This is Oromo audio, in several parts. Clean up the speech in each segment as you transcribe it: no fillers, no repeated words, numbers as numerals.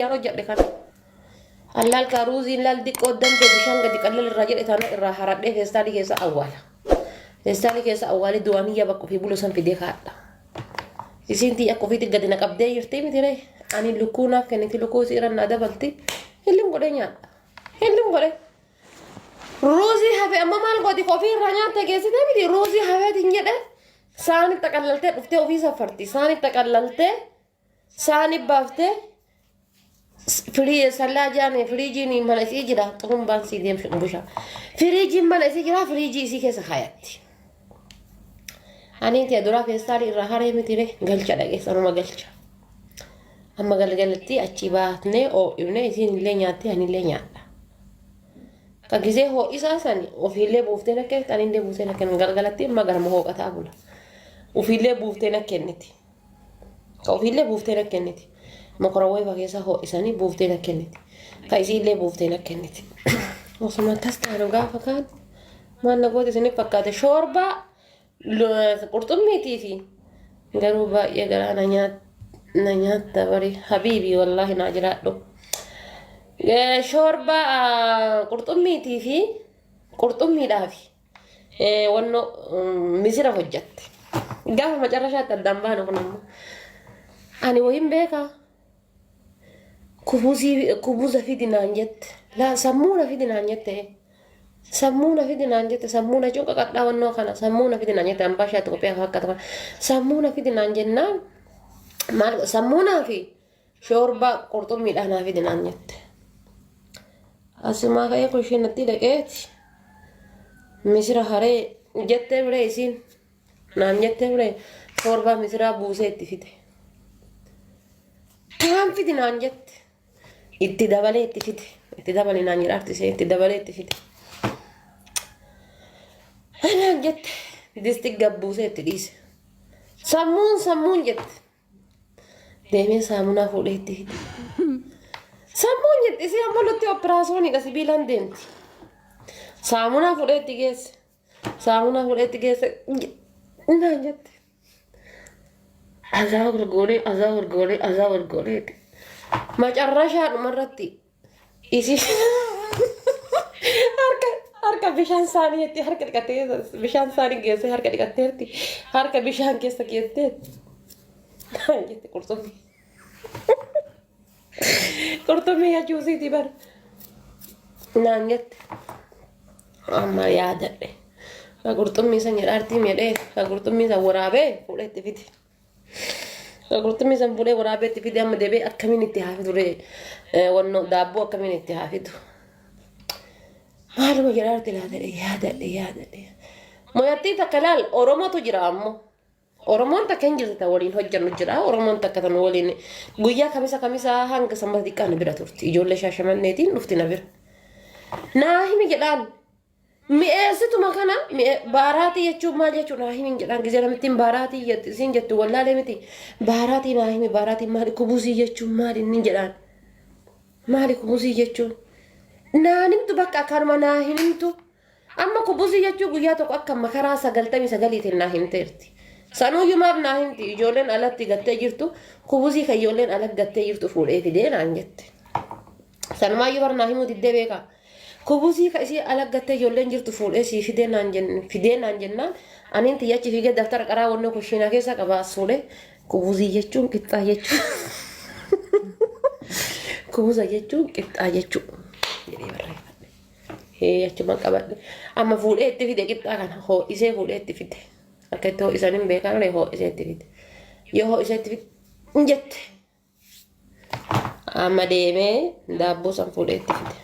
Kiyyaan hojjadhe kana. Allaal kaa ruuziin laal diqqoo danfe bishaan gadi qallal irraa jedhe taana irraa haradhee feestaalii keessa awwaala. Feestaalii keessa awwaalee du'aaniyyaa bakka ofii bulu san fidee kaadha. Isiin tiyya akka ofiitti gadi na qabdee jirti miti ree. Ani lukkuu naaf kenniti lukkuu isii irra naa dabalti. Hillim godhee nyaadha. Hillim godhee. Ruuzii hafe amma maal gooti ofii irraa nyaatte geessitee miti ruuzii hafeetiin jedhe saanitti xaqallaltee dhuftee ofii safarti saanitti xaqallaltee Saani baaftee firii sallaa jaane firiijiin mana isii jira xurumbaan sii deemsi busha. Firiijiin mana isii jira firiijii isii keessa kaayatti. Ani tee duraa feestaalii irraa haree miti ree galcha dhaqee sanuma galcha. Amma galgalatti achii baafnee oo'ifnee isiin illee nyaattee ani illee nyaadha. Ka gizee hoo'isaa sani ofiillee buuftee na kenniti ani illee buusee na kenna galgalatti amma garma hooqataa bula. Ofiillee buuftee na kenniti. Ka ofiillee buuftee na kenniti. Mokoroweefa keessa ho'isanii buuftee na kenniti. Ka isiillee buuftee na kenniti. Osuma akkas taanu gaafa kaan maal na gooti isiniif fakkaate shoorbaa qurxummiitii fi garuu baay'ee garaa na na nyaatta bari habiibii wallaahi naa jiraadhu. Shoorbaa qurxummiitii fi qurxummiidhaafi. Wanno misira hojjatte. Gaafa macarrashaatti addaan baanu kun ammoo. Ani wayin beekaa. Kubuzii kubuza fidi naan jette. Laa sammuuna fidi naan jette. Sammuuna fidi naan jette. Sammuuna jechuun qaqadhaa wannoo kana. Sammuuna fidi naan jette. Ambaa ishaatti qophii fakkaata kana. Sammuuna fidi naan jennaan maal sammuunaa fi Shoorbaa qurxummiidhaa naa fidi naan jette. Asumaa ka'ee kushiinatti dhaqeeti. Misira haree jettee biree isiin naan jettee biree shoorbaa misiraa buusee itti fide. Taan fidi naan jette. Itti dabalee itti fide. Itti dabalee naan jedhaarti ishee itti dabalee itti fide. Naan jette. Disti gabbuusee itti dhiise. Sammuun sammuun jette. Deemee saamunaa fuudhee itti hidhe. Sammuun jette isii amma lutti opiraasooniidha sibiilaan deemti. Saamunaa fuudhee itti geesse. Saamunaa fuudhee itti geesse. Naan jette. Azaa golgoonee azaa golgoonee azaa golgoonee. Macarrashaa dhumarratti Isii harka harka bishaan saanii itti harka dhiqattee bishaan saanii geessee harka dhiqatteerti harka bishaan keessa geessee naan jette qurxummii. Qurxummii nyaachuu isiitii bar naan jette amma yaadadhe. Ka qurxummii san jedhaartii miidhee ka qurxummii san waraabee fuudhee itti fide. Qurxummii san fuudhee waraabee itti fide amma deebi'ee akkamiin itti haa fidu ree wannoo daabboo akkamiin itti haa fidu. Maaluma jedhaarti laatadhe yaadadhe yaadadhe. Moyattii takka laal Oromootu jira ammoo. Oromoon takka hin jirti ta waliin hojjannu jira. Oromoon takka tan waliin guyyaa kamisa kamisaa hanga sanbata xiqqaa na bira turti. Ijoollee shaashamanneetiin dhufti na bira. Naa himi jedhaan Mi'eessituma kana baaraatii jechuun maal jechuun naa himin jedhaan gizee namittiin baaraatii jettu isiin jettu wallaalee miti baaraatii naa himi baaraatiin maali kubusii jechuun maali inni jedhaan maali kubusii jechuun naan himtu bakka akkanuma naa hin himtu amma kubusii jechuun guyyaa tokko akka makaraa 99tiin naa himteerti sanuuyyuu maaf naa himti ijoolleen alatti gattee jirtu kubusii kan ijoolleen alatti gattee jirtu fuudhee fidee naan jette sanumaayyuu bar naa himuu diddee beekaa. Kubusii ka isii ala gattee ijoolleen jirtu fuudhee sii fidee naan jen fidee naan jennaan aniin tiyya achi fiigee daftara qaraa wannoo kushiinaa keessa qaba as fuudhee kubusii jechuun qixxaa jechuu kubusa jechuun qixxaa jechuu jedhee barreeffadhe. Hee achuma qabadhe amma fuudhee itti fide qixxaa kana hoo'isee fuudhee itti fide akka itti hoo'isan hin beekan ree hoo'isee itti fide yoo hoo'isee itti fide hin jette. Amma deemee daabboo san fuudhee itti fide.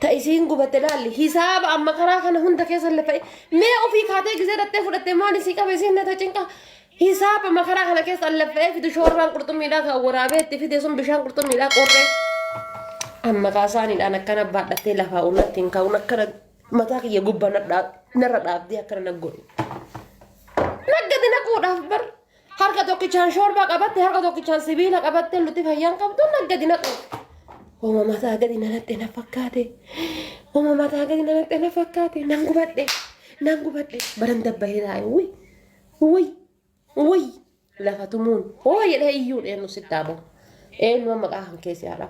Ta isiin gubatte laalli hisaaba amma karaa kana hunda keessa lafa mee ofii kaatee gisee dhattee fudhatte maal isii qabe isiin nata cinqa hisaaba amma karaa kana keessa lafa'ee fidu shoorbaan qurxummiidhaa kan waraabee itti fide sun bishaan qurxummiidhaa qorree amma kaasaaniidhaan akkana baadhattee lafaa unnatti hin ka'uun akkana mataa kiyya gubbaa narra dhaabdee akkana naggodhu. Naggati naquudhaaf bar. Harka tokkichaan shoorbaa qabatte, harka tokkichaan sibiila qabatte, lutti fayyaan qabdu naggadi naqu. Homa mataa gadi na naqxe na fakkaate. Homa mataa gadi na naqxe na fakkaate. Nan gubadhe. Nan gubadhe. Baran dabbahee taa'e. Wuy. Wuy. Wuy. Lafa tumuun. Hoo jedhee iyyuun eenyu sitti haa bahu. Eenyu maqaa kan keessi haadha.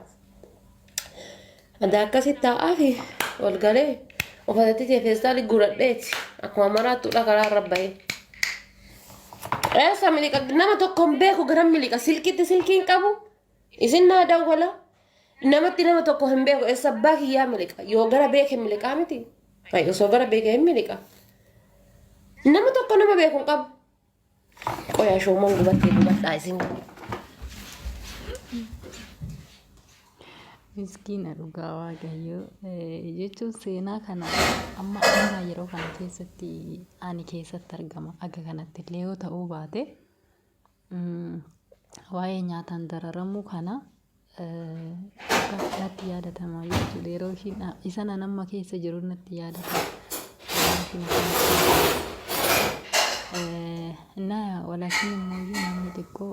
Adda akkasitti taa'aa fi ol galee uffatatti tee feestaalii guuradheeti akkuma maraattuudha karaa irra bahee. Eessa miliqa nama tokko hin beeku gara miliqa silkitti silkii hin qabu isin naa dawwala namatti nama tokko hin beeku eessa abbaa kiyyaa miliqa yoo gara beeke miliqaa miti Ay, osoo gara beeke hin miliqa nama tokko nama beeku hin qabu. Qoya shooman gubattee gubadhaa isin. Miskiina dhugaa waaqayyoo jechuun seenaa kana amma amma yeroo kana keessatti ani keessatti argama aga kanatti illee yoo ta'uu baate waa'ee nyaataan dararamuu kana akka natti yaadatama jechuudha yeroo ishiin isa nan amma keessa jiru natti yaadatama yeroo ishiin akkanatti na walaakin immoo namni xiqqoo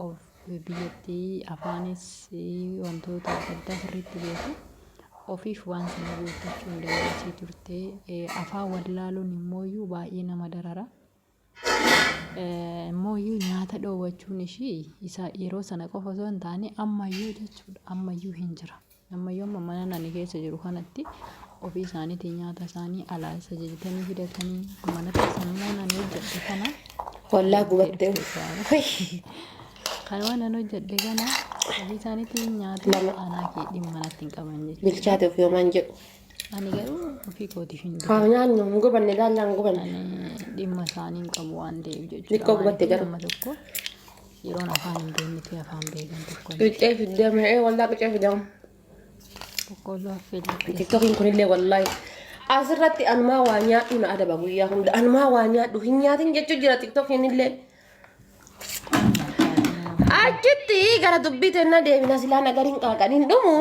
of biyyattii afaanis wantoota adda addaa sirriitti beeku ofiif waan sana guuttachuu hin dandeessii turte. Afaan wallaaluun immooyyuu baay'ee nama darara. Immooyyuu nyaata dhoowwachuun ishii isa yeroo sana qofa osoo hin taane ammayyuu jechuudha ammayyuu hin jira. Ammayyuu amma mana ani keessa jiru kanatti ofii isaaniitii nyaata isaanii alaa isa ajajatanii fidatanii manatti sammuun ani hojjedhe kana Wallaa gubattee. Kan waan ani hojjedhe kana ofii isaaniitii nyaata Lama. anaa kee dhimma natti hin qaban jechuudha. Bilchaate ofii homaan jedhu. Ani garuu ofii kootiif hin Haa nyaannu hin gubanne laallaa hin gubanne. Ani dhimma isaanii hin qabu waan ta'eef jechuudha. Xiqqoo gubatte Maaliif garuu. nama tokko yeroon afaan hin beekne fi afaan beekan tokko hin jiru. Qicee fiddame ee wallaa qicee fiddame. Boqqoolloo affeellee. Tiktokiin kunillee wallaahi. Asirratti anumaa waa nyaadhu na adaba guyyaa hunda anumaa waa nyaadhu hin nyaatin jechuu jira tiktokiin illee. Achitti gara dubbii tennaa deebina silaa nagariin qaaqaniin dhumu.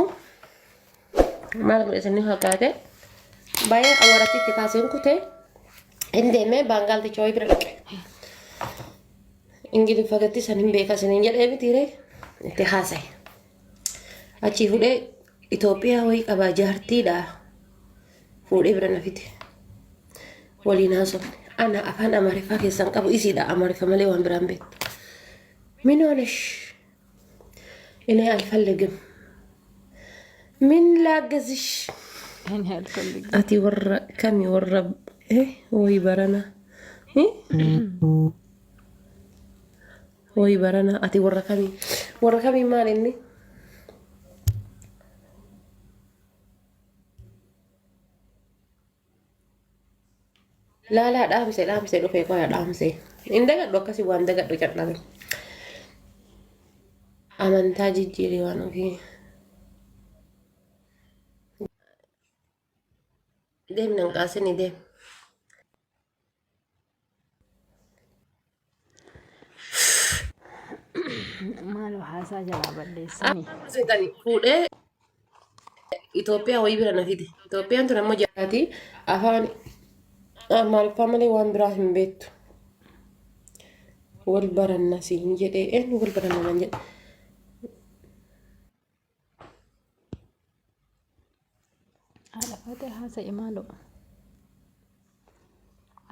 Maal godhe isin fakkaate baay'ee awwaaratti itti kaaseen kutee hin deemee baangaalticha wayii bira dhaqe. Ingiliffa gatti san hin beeka isiniin jedhee mitiiree itti haasa'e. Achii fuudhee Itoophiyaa wayii qabaa jaartiidha. Fuudhee bira na fide. Waliin haasofne. Ana afaan Amaariffaa keessan qabu isiidha Amaariffa malee waan biraan beektu. Minoonesh. እኔ አልፈልግም። ምን ላገዝሽ? እኔ አልፈልግም። Ati warra kami warra ወይ barana ወይ barana ati warra kami warra kami maal inni laalaa dhaamse dhaamse dhufee qoya dhaamse hin dagadhu akkasii waan dagadhu cal'ame amantaa jijjiirii waan ofii deemnan qaasini deem. Maaloo haasaa jalaa balleessanii. Seetani fuudhee Itoophiyaa wayii bira na fide. Itoophiyaan tun ammoo jaalaati afaan Amaariffaa malee waan biraa hin beektu. Wal baranna siin jedhee eenyu wal baranna naan jedhe. Haadha faatee haasa'i maaloo.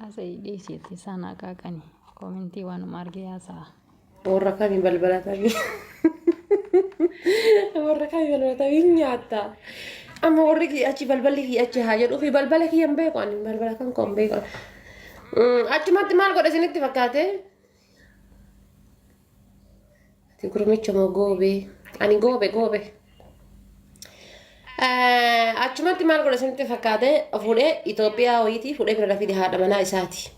Haasa'i dhiisiitti isaan haqaaqani. Koomentii waanuma argee haasa'a. Warra kamii balbala tamii. Warra kamii balbala tamii nyaatta. Amma warri kiyya achi balballi kiyya achi haa jedhuu fi balbala kiyya hin beeku ani balbala kan koo hin beeku. Achumatti maal godhe isinitti fakkaate? Ati gurmicha moo goobee? Ani goobe goobe. Achumatti maal godhe isinitti fakkaate? Fuudhee Itoophiyaa wayiitii fuudhee bira na fide haadha manaa isaati.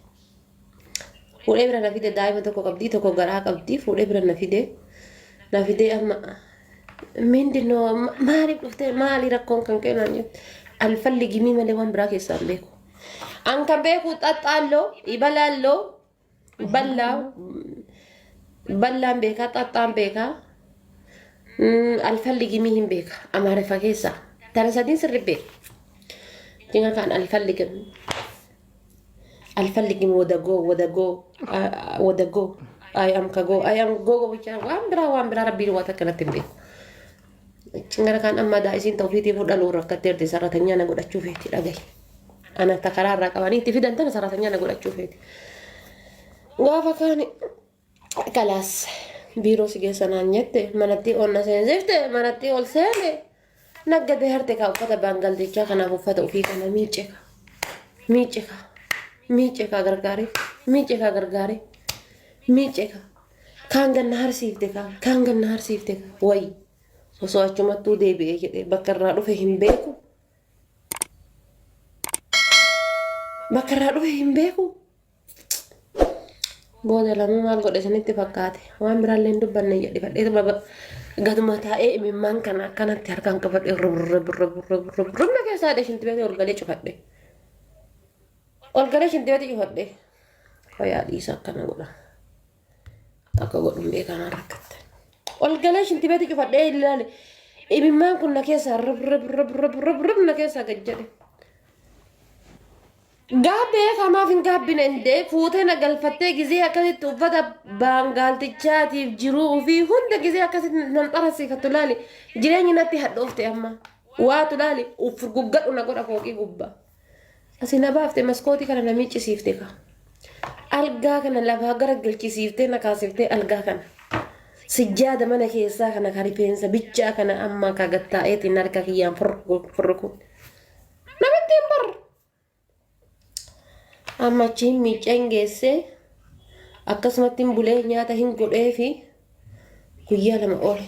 Fuudhee bira na fide daa'ima tokko qabdii tokko garaa qabdii fuudhee bira na fide na fidee amma mindinoo maaliif dhuftee maali rakkoon kan kee naan jette alfalli gimii malee waan biraa keessaa hin beeku. An kan beeku xaxxaalloo ibalaalloo ballaa ballaan beekaa xaxxaan beekaa alfalli gimii hin beeka amaariffa keessaa tana sadiin sirri beeka. Jinga kan alfalli gimii. አልፈልግም ወደ ጎ ወደ ጎ ወደ ጎ አይ አም ከጎ አይ አም ጎ ጎ ብቻ waan biraa waan biraa rabbiin waa takka natti hin beeku. Cingara kaan amma daa'isiin ta'uufiitiif dhaluu rakkatteerti sarratanya na godhachuu feeti dhagahi. Ana ta karaa irraa qabanii itti fidan tana sarratanya na godhachuu feeti. Gaafa kaan kalaas Biiroo si geessa naan jette manatti ol na seensifte manatti ol seene naggadee harte kaa uffata baangaltichaa kanaaf uffata ofii kana miice kaa miice kaa miice kaa gargaaree miice kaa gargaaree miice kaa kaan ganna harsiifte kaa kaan ganna harsiifte kaa wayi osoo achumattuu deebi'ee jedhee bakka irraa dhufe hin beeku bakka irraa dhufe hin beeku. Booda lamuu maal godhe isinitti fakkaate waan biraallee hin dubbanne jedhifadhee gaduma taa'ee imimmaan kana akkanatti harkaan qabadhe rub rub rub rub rub rubna keessaa hadhe shintibeetii ol galee cufadhe. Ol galee shintibeetii cufadhe. Hoyaa dhiisa akkana godha. Akka godhu hin beekaa rakkatte. Ol galee shintibeetii cufadhee ilaale. Imimmaan kun na keessaa rub rub rub rub rub rub na keessaa gad jedhe. Gaabbee kamaaf hin gaabbine indee fuutee na galfattee gizee akkasitti uffata baangaaltichaatiif jiruu ofii hunda gizee akkasitti nan xarasiifattu laali jireenyi natti hadhoofte amma waatu laali uffur guggadhu na godha fooqii gubbaa asii na baafte maskootii kana na miiccisiifte ka algaa kana lafaa gara galchisiiftee na kaasiftee algaa kana sijjaada mana keessaa kana ka rifeensa bichaa kana amma ka gattaa'eetiin harka kiyyaan furruku namitti hin barra. Amma achiin miicceen geessee akkasumatti hin bulee nyaata hin godhee fi guyyaa 2 oole.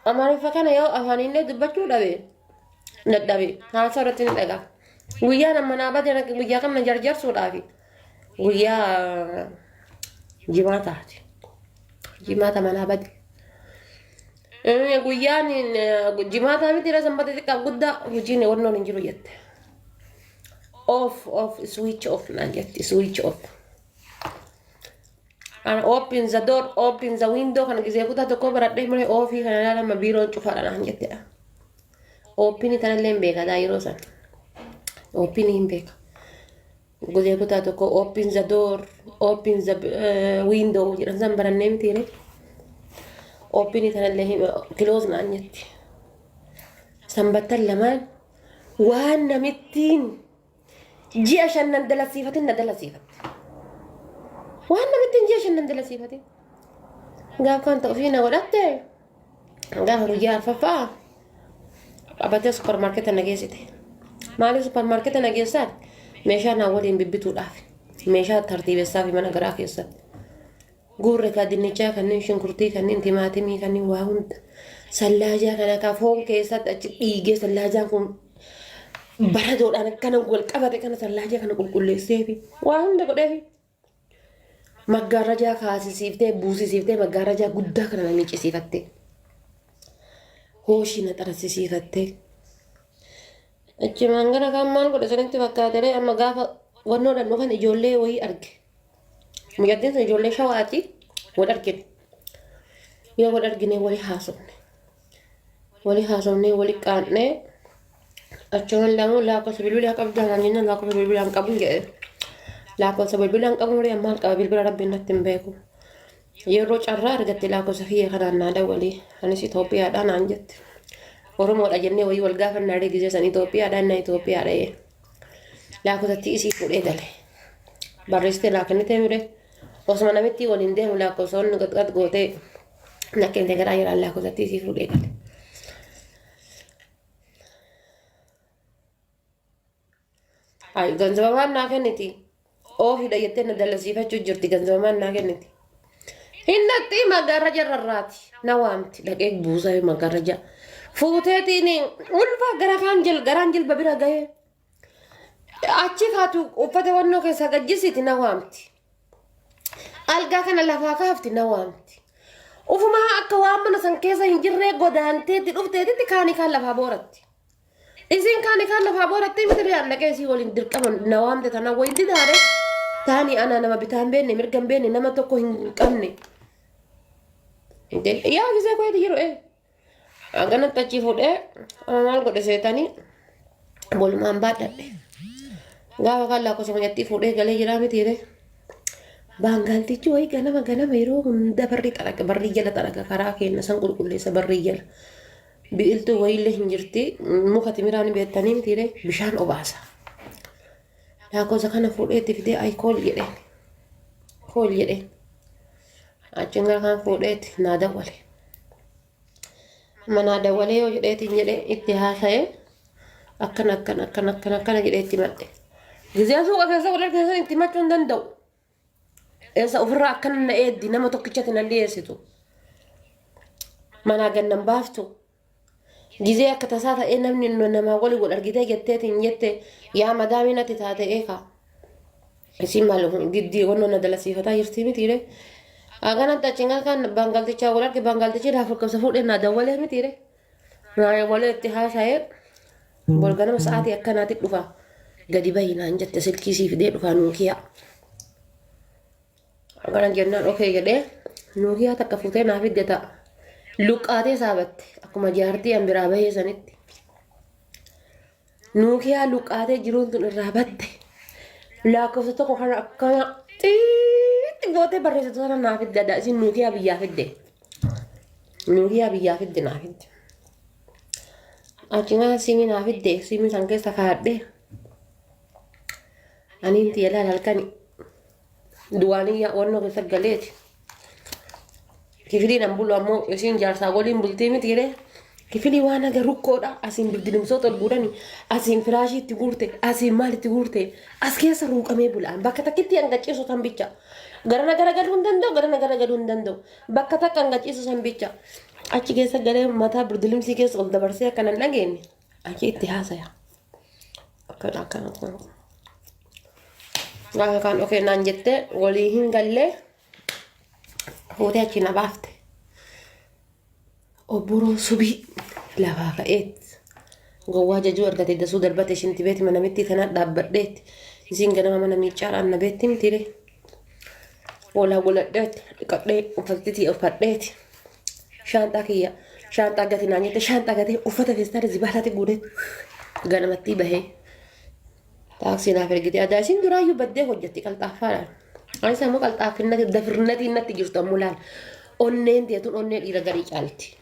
Amaariffa kana yoo afaaniillee dubbachuu dhabe dadhabe haasaa irratti ni dhagaa. Guyyaan amma naa bade guyyaa kam na jarjarsuudhaafi guyyaa jimaataati. Jimaata manaa bade. Guyyaan jimaataa miti irra sanbata xiqqaaf guddaa hojiin wannoon hin jiru jette. Off off switch off naan jetti switch off. Ana open the door open the window kana gisee kutaa tokko baradhee malee oofii kana ilaalama biiroon cufaadha naan jettedha. Oopinii tanallee hin beeka daa yeroo san. Oopinii hin beeka. Guzee kutaa tokko open the door, open the window jedhan san barannee mitiire. Open tanallee close naan jetti. Sanbattan lamaan waan namittiin ji'a 5 nan dalasiifatin na dalasiifatte. Waan namittiin ji'a 5 nan dalasiifatin. Gaaf kan ta'u ofii na godhatte gaafa guyyaa arfaffaa qabatee supparmaarkeeta na geessite. Maaliif supparmaarkeeta na geessaa? Meeshaa naa waliin bibbituudhaaf. Meeshaa tartiibessaa fi mana garaa keessatti. Guurre kaa dinnichaa kanneen shunkurtii kanneen timaatimii kanneen waa hunda. Sallaajaa kana kaa foon keessatti achi dhiigee sallaajaan kun baradoodhaan akkana wal qabate kana sallaajaa kana qulqulleesseefi waa hunda godheefi. Maggaarrajaa kaasisiiftee buusisiiftee maggaarrajaa guddaa kana na miiccisiifattee. Hooshii na xarasisiifattee. Achumaan gara kaan maal godhe sanitti fakkaatelee amma gaafa wannoodhaan dhufan ijoollee wayii arge. Mucattiin sun ijoollee shawaati wal argine. Yoo wal argine wali haasofne. Wali haasofnee wali qaannee achumaan lamuu lakkoofsa bilbilaa qabdaa naan jennaan lakkoofsa bilbilaa hin qabu jedhe. Lakkoofsa bilbilaa hin qabu malee maal qaba bilbila rabbiin natti hin beeku. Yeroo carraa argatte lakkoofsa kiyya kanaan naa dawwalii anis Itoophiyaadhaa naan jette. Oromoodha jennee wayii wal gaafannaa gisee san Itoophiyaadhaa innaa Itoophiyaadha jee. Lakkoofsatti isii fuudhee gale. Barreessitee naa kennitee mire osuma namitti waliin deemu lakkoofsa qaxqax gootee na kennite garaa jiraan lakkoofsatti isii fuudhee gale. Ay ganzabamaan naa kenniti. Oofiidha jettee na dalasiifachuu jirti ganzabamaan naa kenniti. Hin dhaqxii maggaarraja rarraati. Na waamti dhaqee buusaa maggaarraja. Fuuteetiin ulfa gara kaan jil garaan jilba bira gahee. Achi kaatu uffata wannoo keessaa gajjisiiti na waamti. Algaa kana lafaa kaafti na waamti. Ufumaa akka waan mana san keessa hin jirree godaanteetti dhufteetitti kaanii kaan lafaa booratti. Isiin kaanii kaan lafaa booratti miti riyaan dhaqee isii waliin dirqama na waamte tana wayin didaare. Taanii ana nama bitaa hin beekne mirga hin beekne nama tokko hin qabne. Yaa gisee koyeeti jiru ee. Akkanatti achi fuudhee amma maal godhe seetanii walumaan baadhadhe. Gaafa kan lakkoofsa mucattii fuudhee galee jiraa mitiire. Baangaaltichi wayii ganama ganama yeroo hunda barrii xaraga barrii jala xaraga karaa keenya san qulqulleessa barrii jala. Biqiltuu wayiillee hin jirti muka timiraa ni beektanii mitiire bishaan obaasa. Lakkoofsa kana fuudhee itti fidee ayi kool jedheen. Kool jedheen. Achiin gara kaan fuudheeti naa dawwale. Manaa dawwalee yoo jedheetiin jedhee itti haasa'ee akkana akkana akkana akkana akkana jedhee itti madhe. Gizee suuqa keessa godhan keessa itti machuu hin danda'u. Eessa ofirraa akkana na eeddi nama tokkichatti nan dhiyeessitu. Manaa gannan baaftu. Gizee akka tasaa ta'ee namni namaa waliin wal argitee jetteetiin jette yaa madaamii natti taate eekaa. Isiin maal giddii wannoo na dalasiifataa jirtii mitiire. Akkanatti achiin kan baangaltichaa wal arge baangaltichi lafa qabsa fuudhee naa dawwalee mitiire. Naa dawwalee itti haasa'ee bor ganama sa'aatii akkanaatti dhufa gadi bahi naan jette silkii sii fidee dhufaa nuukiyaa. Akkana jennaan okee jedhee nuukiyaa takka fuutee naa fidde ta'a. Luqqaatee saabatte akkuma jaartii an biraa bahee sanitti. Nuukiyaa luqqaatee jiruun tun irraa batte. Lakkoofsa tokko kana akkana xiixi gootee barreessitu sana naa fidde adda isin nuukiyaa biyyaa fidde. Nuukiyaa biyyaa fidde naa fidde. Achi siimii naa fidde siimii san keessa kaa'adhe. Aniin tiyya laal halkani duwaaniyyaa wannoo keessa galeeti. Kifiliin an bulu ammoo isiin jaarsaa waliin bultii miti jedhee kifilii waan haga rukkoodha asiin birdilimsoota ol guurani asiin firaashii itti guurte asiin maal itti guurte as keessa ruuqamee bulaan bakka takkitti hanga ciisu san bicha garana garagaluu hin danda'u garana garagaluu hin danda'u bakka takka hanga ciisu san bicha achi keessa galee mataa birdilimsii keessa ol dabarsee akka nan dhageenye achi itti haasaya akkana akkana akkana. Gaafa kaan okee naan jettee walii hin gallee fuutee achi na baafte. Obboroo subii lafaa ka'eet gowwaa jajuu argate dasuu darbate shinti beeti mana mittii tanaa dhaabbadheetti isiin ganama mana miiccaadhaan na beetti mitiire. Walaa godhadheetti dhiqadhee uffattitii uffadheeti. Shaanxaa kiyya shaanxaa gati naan jette shaanxaa gatee uffata feestaala zibaalaatti guuteetti ganamattii bahee. Taaksii naaf ergite adaa isin duraayyuu baddee hojjetti qalxaaffaadhaan. Anis ammoo qalxaaffinnati dafirnatiin natti jirtu ammoo laal. Onneen teetun onnee dhiira garii caalti.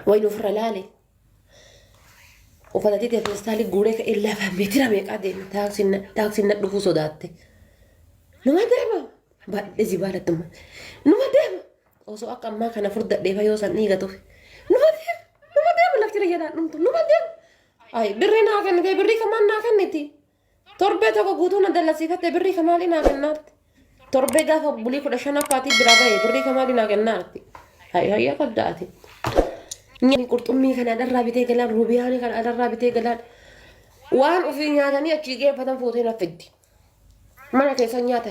Wayin ofirra laale. Uffata titee feestaalii guuree ka'ee lafa meetira meeqaa deeme taaksiin na dhufuu sodaatte. Numa deema. Baadhee zibaalatti numa deema. Osoo akka ammaa kana furdadhee fa yoo san dhiiga tufe. Numa deema. Numa deema lafti na jedhaan dhumtu. Numa deema. Ay birrii naa kennite birrii kamaan naa kenniti. Torbee tokko guutuu na dallasiifatte birrii kamaalii naa kennaatti. Torbee gaafa bulii 15ffaatii biraa bahe birrii kamaalii naa kennaatti. Hay hayya qabda ati. Nyaanni qurxummii kana alarraa bitee galaan ruubiyaanii kana alarraa bitee galaan waan ofii nyaatanii achii geeffatan fuutee na fiddi. Mana keessa nyaata.